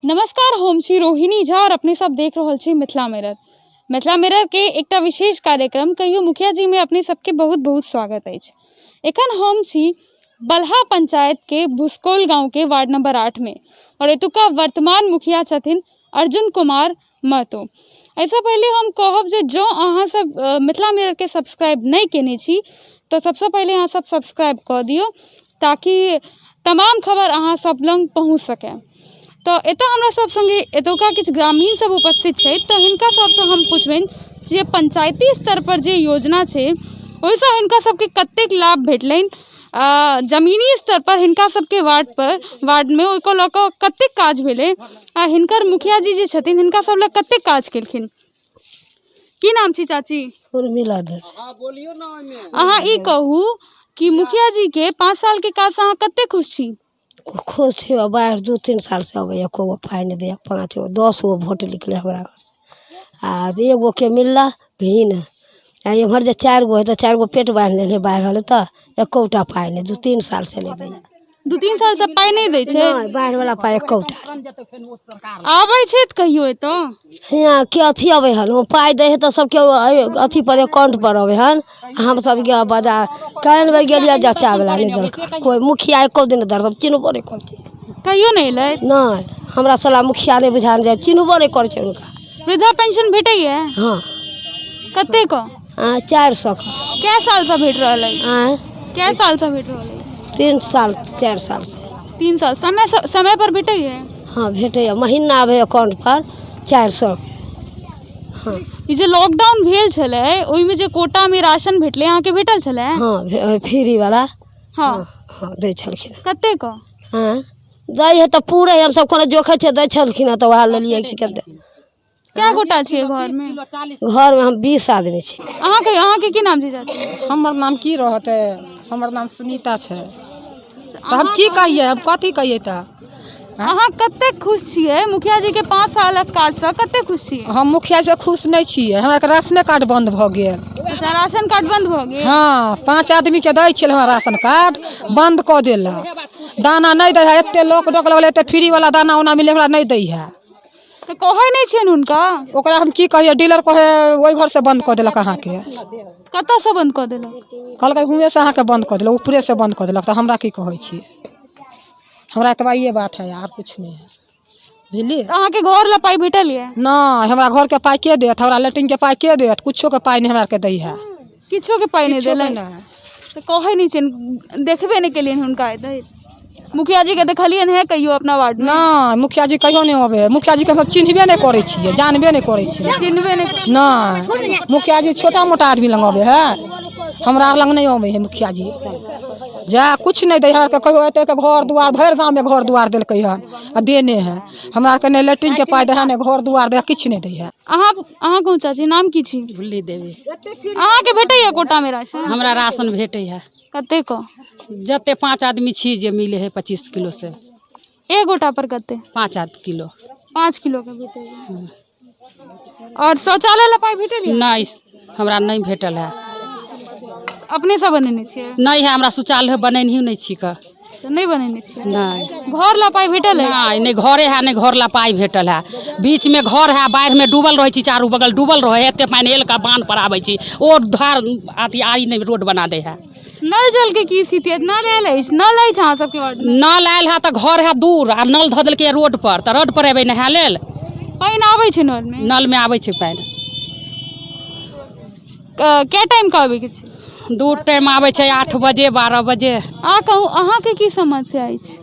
नमस्कार, हम छी रोहिणी झा और अपने सब देख रहल छी मिथिला मिरर। मिथिला मिरर के एकटा विशेष कार्यक्रम कहियो मुखिया जी में अपने सबके बहुत बहुत स्वागत अछि। एखन हम छी बलहा पंचायत के भुसकौल गांव के वार्ड नंबर 8 में और एतुका वर्तमान मुखिया छथिन अर्जुन कुमार महतो। एहिसँ पहिले हम कहब जे जँ अहाँ सब मिथिला मिररके सब्सक्राइब नहि केने छी तऽ सबसँ पहिले अहाँ सब सब्सक्राइब कऽ दियौ ताकि तमाम खबर अहाँ सब लग पहुँच सकै। तऽ एतऽ हमरा सब सङ्गे एतुका किछु ग्रामीण सब उपस्थित छथि तऽ हिनका सबसँ हम पुछबनि जे पंचायती स्तरपर जे योजना छै ओहिसँ हिनका सबके कतेक लाभ भेटलनि, जमीनी स्तरपर हिनका सबके वार्डपर वार्डमे ओहिके लऽ कऽ कतेक काज भेलै आ हिनकर मुखिया जी जे छथिन हिनका सब लए कतेक काज केलखिन। की नाम छी चाची? उर्मिला देवी। अहाँ ई कहू कि मुखिया जी के 5 साल के काज से अहाँ कतेक खुश छी? खुश छी। बाढ़ि 2-3 साल से अबैया, एको गो पाइ नहि दैया। 5 गो 10 गो वोट निकले हमरा घर से, आ एगो के मिलला भीन। आ एम्हर जे 4 गो है तऽ 4 गो पेट बान्हि लेने बाढ़ि होलै तऽ एकोटा पाइ नहि 2-3 साल से नहि दैया। 2-3 साल से पाइ नहि दै छै? नहि, बाढ़ि वाला पाइ एकोटा। आबै छै तऽ कहियो एतऽ हियाँ के अथी अबै हन, ओ पाइ दै है तऽ सबके अथी पर अकाउंट पर अबै हन। हम सब गे बाजार कएन बेर गेलियै, जचा वाला नहि देलकै कोइ मुखिया, एको दिन नहि देलकै, चिन्हबो नहि करै छै। कहियो नहि एलै? नहि, हमरा साला मुखिया नहि बुझायल जाइ, चिन्हबो नहि करै छै हुनका। वृद्धा पेंशन भेटैया? हँ। कते के? 400 के। कै साल से भेट रहल अछि? आँय? कै साल से भेट रहल अछि? 3 साल 4 साल से। 3 साल। समय पर भेटैया? हँ भेटैया, महीना आबै अकाउंट पर 400। हँ। ई जे लॉकडाउन भेल छलै ओहिमे जे कोटा में राशन भेटलै अहाँके भेटल छलै? हँ, फ्री वाला। हँ। हँ, दै छलखिन। कते के? हँ, दै है तऽ पूरे है, हमसब कोनो जोखै छियै, दै छलखिन हँ तऽ वएह लेलियै। की करतै। कै गोटा छियै घरमे? घरमे हम 20 आदमी छी। अहाँके की नाम छै चाची? हमर नाम की रहतै, हमर नाम सुनीता छै। तऽ हम की कहियै, हम कथी कहियै? तऽ अहाँ कतेक खुश छियै मुखिया जी के 5 सालक काजसँ? कतेक खुश छियै? हम मुखिया से खुश नहि छियै, हमरा के राशने कार्ड बंद भऽ गेल। अच्छा, राशन कार्ड बंद भऽ गेल? हँ, 5 आदमी के दै छलै हमरा, राशन कार्ड बंद कऽ देलक। दाना नहि दै है, एते लोक डोक लगलै, एते फ्री वाला दाना उना मिले, हमरा नहि दै है। तऽ कहै नहि छियनि हुनका? ओकरा हम की कहियै, डीलर कहै ओहि घर से बंद कऽ देलक अहाँके। कतऽसँ बंद कऽ देलक? कहलकै हुएँ से अहाँके बंद कऽ देलक, ऊपरे से बंद कऽ देलक। तऽ हमरा की कहै छी, हमरा एतबा ये बात है, आर कुछ नहीं है, बुझलियै? अहाँके घर लए पाइ भेटल यऽ? नहि, हमरा घरके पाइ के देत? हमरा लैट्रिनके पाइ के देत? कुछोके पाइ नहि हमरा आरके दै है। किछोके पाइ नहि किछोके देलनि? नहि। तऽ कहै नहि छियनि, देखबे नहि केलियनि हुनका एतऽ? मुखिया जी के देखलियनि है कहियो अपना वार्ड में? नहि, मुखिया जी कहियो नहि अबै है। मुखिया जी के हम चिन्हबे नहि करै छियै, जानबे नहि करै छियै। चिन्हबे नहि? नहि, मुखिया जी छोटा मोटा आदमी लग अबै है, हमरा आर लग नहि अबै है मुखिया जी। जा कुछ नहि दै हमरा आरके कहियो। एते एते घर दुआर भरि गाँवमे घर दुआर देलकै हन आ देने है, हमरा आरके नहि लैट्रिनके पाइ दै है, नहि घर दुआर दै है, किछु नहि दै है। अहाँ कहू चाची, नाम की छी? भुल्ली देवी। अहाँके भेटैया कोटामे राशन? हमरा राशन भेटै है। कते के? जते 5 आदमी छी जे मिले है 25 किलो से। एक गोटा पर कते? 5 किलो। 5 किलो के भेटैया। और शौचालय ला पाइ भेटल? नहि, हमरा नहि भेटल है। अपने से बनेने छियै? नहि है, हमरा शौचालय बनेनहियो नहि छी कऽ। नहि बनेने छियै? नहि। घर ला पाइ भेटल है? नहि, नहि घरे है, नहि घर ला पाइ भेटल है। बीच में घर है, बाढ़ि में डूबल रहै छी, चारू बगल डूबल रहै है, एते पानि हेल कऽ बान्ह पर आबै छी, ओ धार अथी आरी नहि रोड बना दै है। नल जल के की स्थिति है? नल आयल अछि? नल अछि अहाँ सबके वार्ड में? नल आयल है तऽ घर है दूर, आ नल धऽ देलकै रोड पर, तऽ रोड पर एबै नहाय लेल? पानि आबै छै नल में? नल में आबै छै पानि। कै टाइम के आबै के छै? 2 टाइम आबै छै, 8 बजे 12 बजे। अहाँ कहू, अहाँके की समस्या अछि?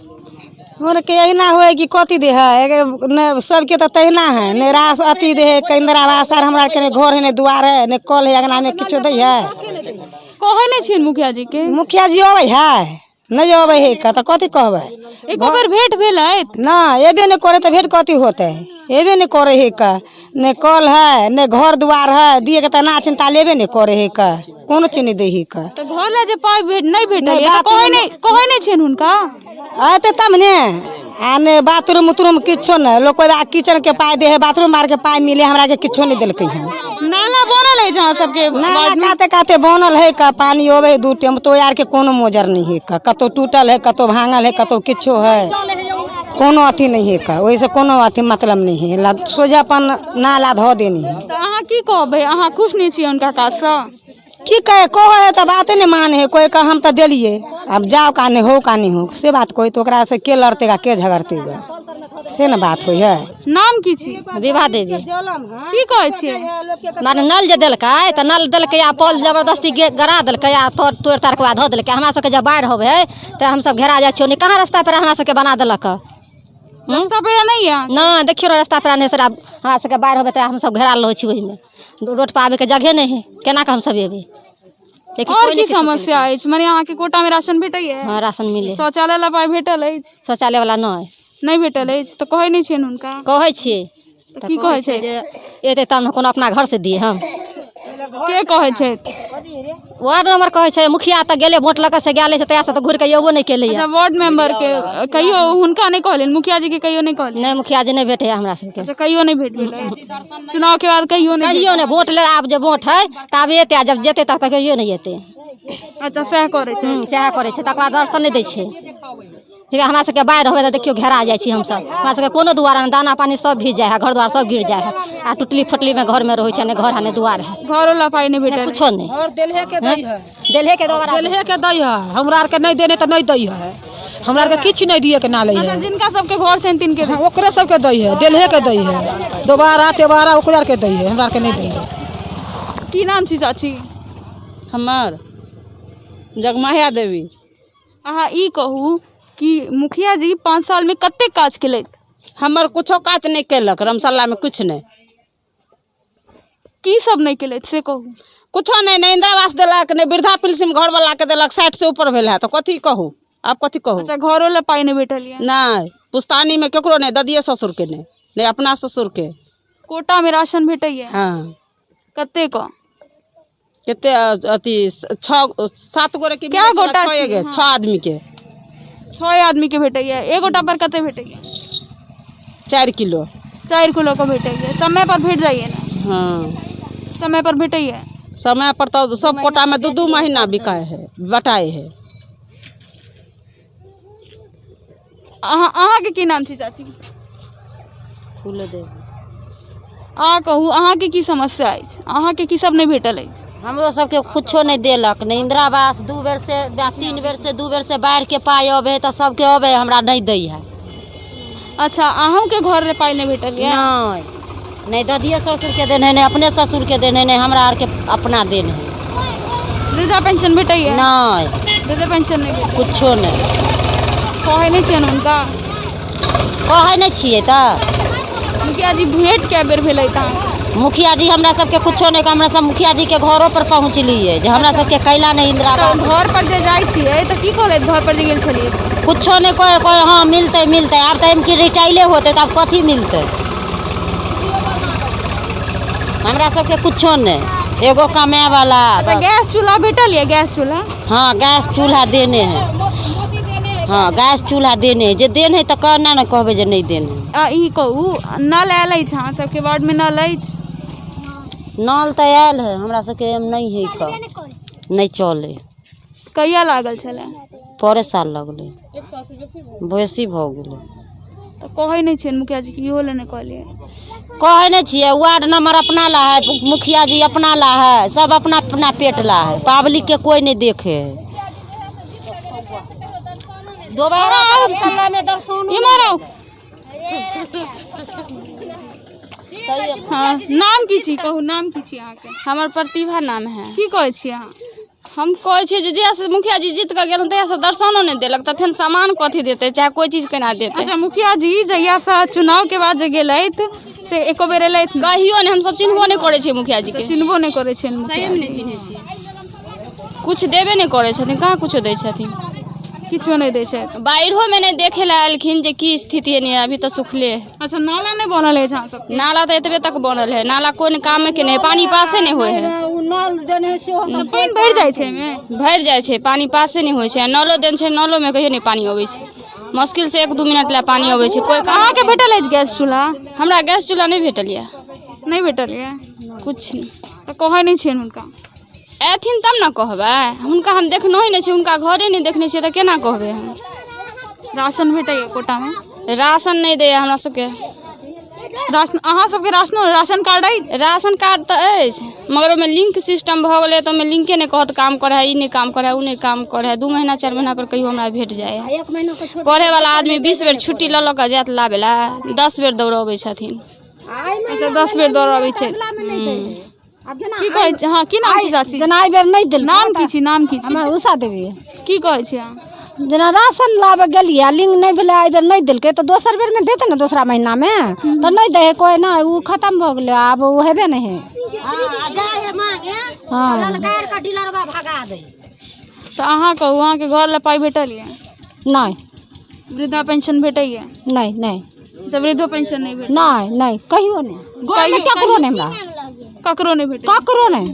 हमरा के एहिना होय कि कथी दे है, नहि सबके तऽ तहिना है, नहि रास अथी दे है, इंदिरा आवास आर हमरा आरके नहि घर है, नहि दुआर है, नहि कल है, अङ्गनामे किछो दै है। कहै नहि छियनि मुखिया जी के? मुखिया जी अबै है? नहि अबै है तऽ कथी कहबै? एको बेर भेंट भेल अछि? नहि, एबे नहि करै तऽ भेंट कथी होतै? एबे नहि करै है कऽ, नहि कल है, नहि घर दुआर है, दिए के तऽ ना चिन्ता लेबे नहि करै है कऽ, कोनो चीज नहि दै है कऽ। तऽ घर लए जे पाइ नहि भेटल तऽ कहै नहि छियनि हुनका? अयतै तब ने। आ नहि बाथरूम उथरूम किछो नहि, लोक किचन के पाइ दै है, बाथरूम आरके पाइ मिले, हमरा आरके किछो नहि देलकै हन। नाला बनल अछि अहाँ सबके? नाला काते काते बनल है का, पानी अबै है 2 टाइम, तो आरके कोनो मोजर नहि है का, कतौ टूटल है, कतौ भांगल है, कतौ किछो है। कोनो अथी नहि है का, ओहिसँ कोनो अथी मतलब नहि है। सोझे अपन नाला धऽ देने है। तऽ अहाँ की कहबै, अहाँ खुश नहि छियै हुनका काजसँ? की कहे, कहै है तऽ बाते नहि माने है। कोइ कह हम तऽ देलियै, आब जाओ का नहि हो का नहि हो, से बात कोइ तऽ ओकरासँ के लड़तै गा के झगड़तै गा, से ने बात होइ है। नाम की छी? विभा देवी। की कहै छियै? माने नल जे देलकै तऽ नल देलकै आ पल जबरदस्ती गड़ा देलकै आ तोड़ तोड़ि ताड़ि के बाद धऽ देलकै। हमरा सबके जब बाढ़ि होबै है तऽ हमसब घेरा जाइ छियै, ओन्नी कहाँ रास्ता पेरा हमरा सबके बना देलक। रास्ता पेरा नहि यऽ? नहि, देखियौ ने रास्ता पेरा नहि सर। हमरा सबके बाढ़ि होबै तऽ हमसब घेरायल रहै छी, ओहिमे रोड पर आबैके जगहे नहि है, केना कऽ हमसब एबै? लेकिन आओर कोइ की नहि किछो समस्या अछि? मने अहाँके कोटामे राशन भेटैया? हँ, राशन मिले। शौचालय लए पाइ भेटल अछि? शौचालय वाला नहि। नहि भेटल अछि तऽ कहै नहि छियनि हुनका? कहै छियै। तऽ की कहै छै? जे एतै तब ने कोनो अपना घर से दिए हम। के कहै छथि? वार्ड नंबर कहै छै, मुखिया तऽ गेलै वोट लऽ कऽ से गेलै छै, तहियासँ तऽ घुरि कऽ अयबो नहि केलैए। अच्छा, वार्ड मेंबर के कहियो हुनका नहि कहलियनि? मुखिया जी के कहियो नहि कहलियनि? नहि, मुखिया जी नहि भेटैए हमरा सबके। अच्छा, कहियो नहि भेट भेल चुनाव के बाद? कहियो नहि? कहियो नहि। वोट ले आब जे वोट है तब एतै, आ जब जेतै तब तक कहियो नहि एतै। अच्छा, सएह करै छै? सएह करै छै। तकर बाद दर्शन नहि दै छै। जे हमरा सबके बाढ़ि होबे तऽ देखियौ घेरा जाइ छी हमसब, हमरा सबके कोनो दुआरा नहि, दाना पानी सब भीज जाइ है, घर द्वार सब गिर जाइ है, आ टुटली फुटलीमे घरमे रहै छै, नहि घर है नहि दुआर है। घरो लए पाइ नहि भेटल? कुछो नहि। और देलहे के दै है। देलहे के दोबारा देलहे के दै है, हमरा आरके नहि देने तऽ नहि दै है। हमरा आरके किछु नहि दिए के ना लै अच्छा है। जिनका सबके घर छनि तिनके? हाँ, ओकरे सबके दै है, देलहे के दै है, दोबारा तेबारा ओकरे आरके दै है, हमरा आरके नहि दै है। की नाम छी चाची? हमर जगमाया देवी। अहाँ ई कहू कि मुखिया जी 5 सालमे कतेक काज केलथि? हमर कुछो काज नहि केलक, रमसल्लामे किछु नहि। की सब नहि केलथि से कहू। कुछो नहि, नहि इन्दिरा आवास देलक, नहि वृद्धा पेंशन घरवलाके देलक। 60 से ऊपर भेल है तऽ कथी कहू आब, कथी कहू? अच्छा, घरो लए पाइ नहि भेटल यऽ? नहि, पुस्तानीमे केकरो नहि, ददिये ससुरके नहि, नहि अपना ससुरके। कोटामे राशन भेटैया? हँ। कतेक क? कते अथी 6 7 गोरे के। कए गोटा छओ छी? गे 6 आदमीके। 6 आदमीके भेटैया। एक गोटा पर कते भेटैया? 4 किलो। 4 किलो के भेटैया। समय पर भेट जाइए ने? हँ। समय पर भेटैया? समय पर तऽ सब कोटामे 2-2 महीना बिकाय है, बटाइ है। अहाँके की नाम छी चाची? फूल देवी। अहाँ कहू, अहाँके की समस्या अछि? अहाँके की सब नहि भेटल अछि? हमरो सबके कुछो नहि देलक, नहि इन्दिरा आवास, 2 बेर से 3 बेर से, 2 बेर से बाढ़िके पाइ अबै है तऽ सबके अबै है, हमरा नहि दै है। अच्छा, अहूँके घर लए पाइ नहि भेटल यऽ? नहि, नहि ददिये ससुरके देने है, नहि अपने ससुरके देने है, नहि हमरा आरके अपना देने है। वृद्धा पेंशन भेटैया? नहि। वृद्धा पेंशन नहि भेटैया? कुछो नहि। कहै नहि छियनि हुनका? कहै नहि छियै तऽ। मुखिया जी भेंट कए बेर भेलै अहाँके? मुखिया जी हमरा सबके कुछो नहि। हमरा सब मुखिया जी के घरो पर पहुँचलियै जे हमरा सबके कैला नहि इन्दिरा तऽ आवास। घर पर जे जाइ छियै तऽ की कहलथि घर पर जे गेल छलियै? कुछो नहि कहे, कहे हँ मिलतै मिलतै। आब तऽ एहिमे की रिटायरे होतै तऽ आब कथी मिलतै? हमरा सबके कुछो नहि, एगो कमाए वाला। अच्छा, गैस चूल्हा भेटल यऽ, गैस चूल्हा? हाँ, गैस चूल्हा देने है। हाँ, गैस चूल्हा देने है, जे देने है तऽ केना ने कहबै जे नहि देने है। आ ई कहू, नल आयल अछि अहाँ सबके वार्डमे? नल अछि? नल तऽ आयल है, हमरा सबके एहिमे नहि है, कऽ नहि चलै। कहिया लागल छलै? परे साल लगलै, बेसी भऽ गेलै। तऽ कहै नहि छियनि मुखिया जी कि इहो लए नहि कहलियै? कहै नहि छियै। वार्ड नंबर अपना ला है, मुखिया जी अपना ला है, सब अपना अपना पेट ला है, पब्लिक के कोई नहीं देखे है। दोबारा में दर्शन। इम्हर आउ। हाँ, नाम की छी? कहू, नाम की छी अहाँके? हमर प्रतिभा नाम है। की कहै छी अहाँ? हम कहै छियै जे जहियासँ मुखिया जी जीत कऽ गेलन तहियासँ दर्शनो नहि देलक, तऽ फेर सामान कथी देतै, चाहे कोइ चीज केना देतै? अच्छा, मुखिया जी जहियासँ चुनाव के बाद जे गेलथि से एको बेर एलथि नहि? कहियो नहि। हमसब चिन्हबो नहि करै छियै मुखिया जीके। चिन्हबो नहि करै छियनि मुखिया? सहीमे नहि चिन्है छियै। किछु देबे नहि करै छथिन। कहाँ कुछो दै छथिन? किछो नहि दै छथि। बाढ़िओमे नहि देखै लए एलखिन जे की स्थिति है। नहि, अभी तऽ सुखले है। अच्छा, नाला नहि बनल अछि अहाँ सबके? नाला तऽ एतबे तक बनल है। नाला कोन कामके नहि है, पानी पासे नहि होइ है। पानि भरि जाइ छै एहिमे? भरि जाइ छै, पानी पासे नहि होइ छै। आ नलो देन छै, नलोमे कहियो नहि पानी अबै छै। मुश्किल से 1-2 मिनट लए पानी अबै छै। कोइ काम। अहाँके भेटल अछि गैस चूल्हा? हमरा गैस चूल्हा नहि भेटल यऽ। नहि भेटल यऽ? किछु नहि। तऽ कहै नहि छियनि हुनका? ऐथिन तब ने कहबै हुनका। हम देखनहो नहि छियै हुनका, घरे नहि देखने छियै, तऽ केना कहबै हम? राशन भेटैया कोटामे? राशन नहि दैया हमरा सबके। राशन अहाँ सबके राशनो राशन कार्ड अछि? राशन कार्ड तऽ अछि, मगर ओहिमे लिंक सिस्टम भऽ गेलै, तऽ ओहिमे लिंके नहि कहत काम करै है, ई नहि काम करै है, ओ नहि काम करै है। 2 महीना 4 महीना पर कहियो हमरा भेट जाइ है। पढ़े वाला आदमी 20 बेर छुट्टी लऽ लऽ कऽ जायत लाबै लए, 10 बेर दौड़बै छथिन। अच्छा, 10 बेर दौड़ाबै छै। की कहै छी? हँ, की नाम छी चाची? जेना एहि बेर नहि देलकै। नाम की छी? नाम की छी? हमर उषा देवी। की कहै छी अहाँ? जेना राशन लाबऽ गेलियै आ लिंक नहि भेलै, एहि बेर नहि देलकै तऽ दोसर बेरमे देतै ने, दोसरा महीनामे तऽ नहि दै हइ कोइ। नहि, ओ खतम भऽ गेलै, आब ओ हेबे नहि हइ। हँ, तऽ अहाँ कहू, अहाँके घर लए पाइ भेटल यऽ? नहि। वृद्धा पेंशन भेटैए? नहि नहि। तऽ वृद्धो पेंशन नहि भेटल? नहि नहि, कहियो नहि। घरमे ककरो नहि, हमरा ककरो नहि भेटल? ककरो नहि,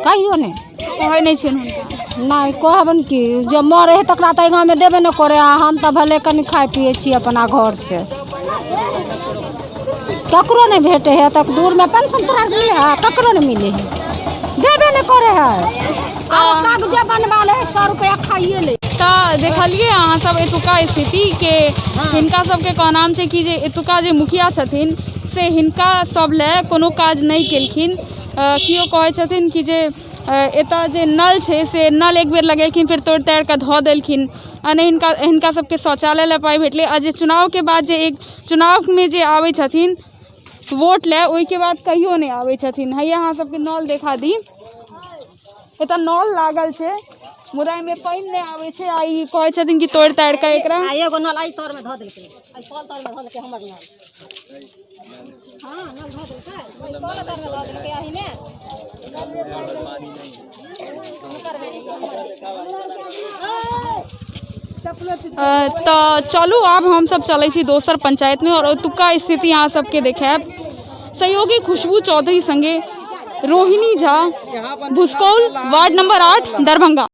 कहियो नहि। कहै नहि छियनि हुनका? नहि कहबनि कि जे मरै हइ तकरा तऽ एहि गाँवमे देबे नहि करै। आ हम तऽ भले कनि खाइ पियै छी अपना घरसँ, ककरो नहि भेटै हइ। तऽ दूरमे पेंशन तोरा मिलै हइ? ककरो नहि मिलै हइ, देबे नहि करै हइ। आब कागजे बनवा लै हइ, 100 रुपैआ खाइए लै। तऽ देखलियै अहाँ सब एतुका स्थिति के। हिनका सबके कहनाम छै कि जे एतुका जे मुखिया छथिन से हिनका सब लए कोनो काज नहि केलखिन। केओ कहै छथिन कि जे एतऽ जे नल छै से नल एक बेर लगेलखिन, फेर तोड़ि ताड़ि कऽ धऽ देलखिन, आ नहि हिनका सबके शौचालय लए पाइ भेटलै। आ जे चुनावके बाद जे एक चुनावमे जे आबै छथिन वोट लए, ओहिके बाद कहियो नहि आबै छथिन। हैया अहाँ सबके नल देखा दी। एतऽ नल लागल छै, मुदा एहिमे पानि नहि आबै छै। आ ई कहै छथिन कि तोड़ि ताड़ि कऽ एकरा एगो नल एहि तरमे धऽ देलकै, एहि कल तरमे धऽ देलकै हमर नल। हँ, नल धऽ देलकै, ओहि कल तरमे धऽ देलकै एहिमे। तऽ चलू, आब हमसब चलै छी दोसर पंचायतमे आओर ओतुका स्थिति अहाँ सबके देखायब। सहयोगी खुशबू चौधरी संगे रोहिणी झा, भुसकौल, वार्ड नंबर 8, दरभंगा।